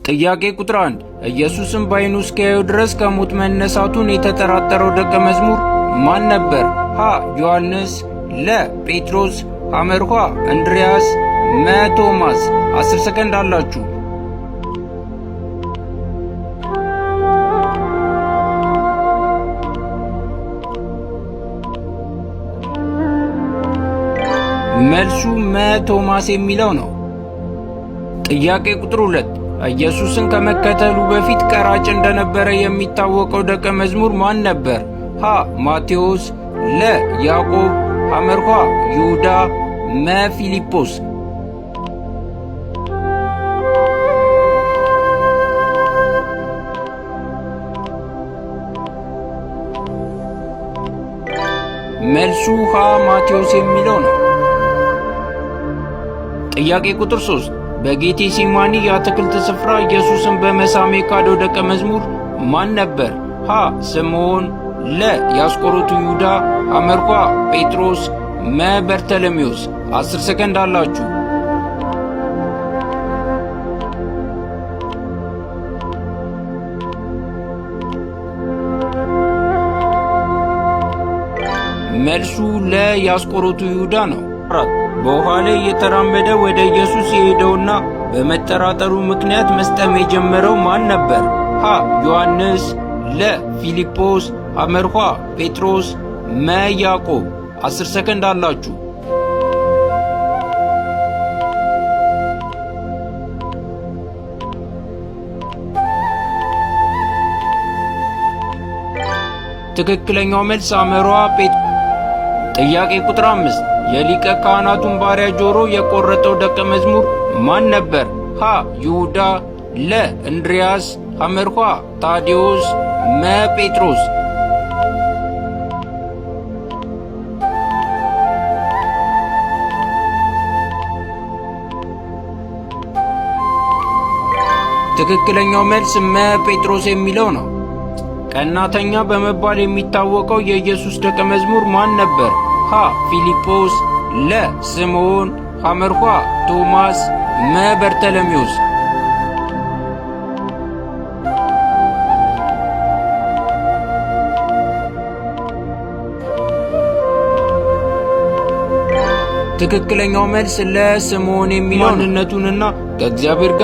ጥያቄ ቁጥር 1፣ ኢየሱስን በዓይኑ እስኪያየው ድረስ ከሞት መነሳቱን የተጠራጠረው ደቀ መዝሙር ማን ነበር? ሀ ዮሐንስ፣ ለ ጴጥሮስ፣ ሐመርኳ እንድርያስ፣ መ ቶማስ። 10 ሰከንድ አላችሁ። መልሱ መ ቶማስ የሚለው ነው። ጥያቄ ቁጥር 2፣ ኢየሱስን ከመከተሉ በፊት ቀራጭ እንደነበረ የሚታወቀው ደቀ መዝሙር ማን ነበር? ሀ ማቴዎስ፣ ለ ያዕቆብ፣ ሐመርኳ ይሁዳ፣ መ ፊልጶስ። መልሱ ሀ ማቴዎስ የሚለው ነው። ጥያቄ ቁጥር 3፣ በጌቴሴማኒ የአትክልት ስፍራ ኢየሱስን በመሳም የካደው ደቀ መዝሙር ማን ነበር? ሀ ስምዖን፣ ለ የአስቆሮቱ ይሁዳ፣ ሐመርኳ ጴጥሮስ፣ መ በርተሎሜዎስ። 10 ሰከንድ አላችሁ። መልሱ ለ የአስቆሮቱ ይሁዳ ነው። 4፣ በውኃ ላይ እየተራመደ ወደ ኢየሱስ የሄደውና በመጠራጠሩ ምክንያት መስጠም የጀመረው ማን ነበር? ሀ ዮሐንስ፣ ለ ፊልጶስ፣ ሐመርኳ ጴጥሮስ፣ መ ያዕቆብ። 10 ሰከንድ አላችሁ። ትክክለኛው መልስ አመሯ ጴጥሮስ። ጥያቄ ቁጥር 5፣ የሊቀ ካህናቱን ባሪያ ጆሮ የቆረጠው ደቀ መዝሙር ማን ነበር? ሀ ይሁዳ፣ ለ እንድርያስ፣ ሐመርኳ ታዲዮስ፣ መ ጴጥሮስ። ትክክለኛው መልስ መ ጴጥሮስ የሚለው ነው። ቀናተኛ በመባል የሚታወቀው የኢየሱስ ደቀ መዝሙር ማን ነበር? ሀ ፊልጶስ፣ ለ ስምዖን፣ ሐመርኳ ቶማስ፣ መ በርተሎሜዎስ። ትክክለኛው መልስ ለ ስምዖን የሚለው ማንነቱንና ከእግዚአብሔር ጋር